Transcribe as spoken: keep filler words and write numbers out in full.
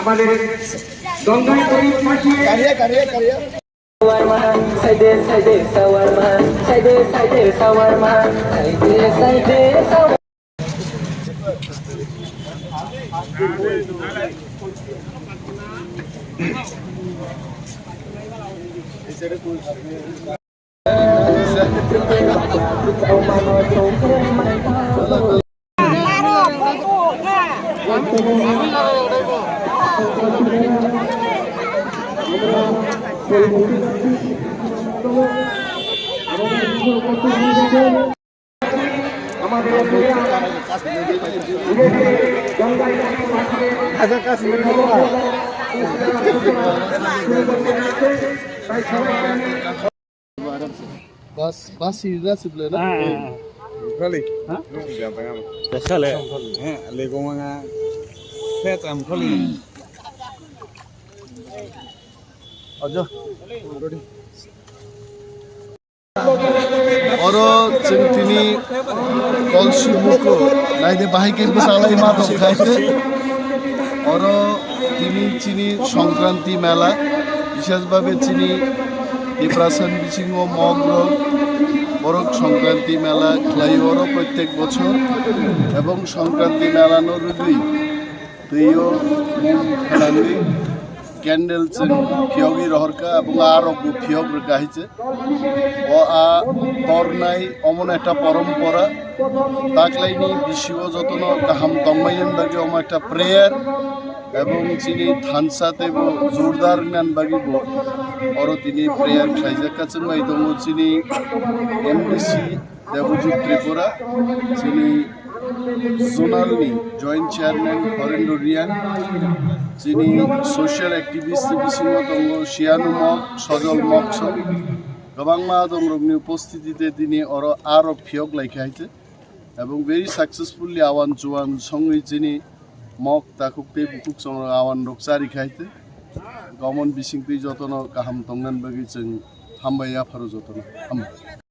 আমাদের গঙ্গায় প্রদীপ পাঠিয়ে Bas, bas sida sebelah na. Kali. Hah? Siapa nama? Kesal ya? Eh, lego manga. Set am kali. Aja. Oro chwng tini Kolsi Muko naide bahai khe bwchalai ma tong khai khe. Oro tini chini Songkranti mela, bishesh bhabe chini Tiprasa ni bisingo Mog rok borok Songkranti mela khlai oro prottek bochor, ebong Songkranti mela no rwgwi twi o mung phalangwi candle chwng phiyogwi rohorkha, ebong a rok bo phiyok rwkha hai se. O a tornai omono ekta porompora. Taklaini bisio jotono kaham tongmani bagwi omo ekta prayer ebong chini thansa teibo jordar wngna bagwi bo oro tini prayer khlaijak. Kachwng bai tongo chini M D C Debojit Tripura, chini zonal ni joint chairman Horendra Reang, chini social activist bisingo tongo Siyanu Mok, Sojol Mok song. Kwbangma dongrokni upostitite tini oro aro phiyok lai kha hai se. Ebong very successfully awan chuan songwi chini mok takhuk tei bukhuk songrok awan rok chari kha hai se. Gomon bisingtwi jotono kaham tongna bagwi chwng hambai yapharo jotono. Hambai.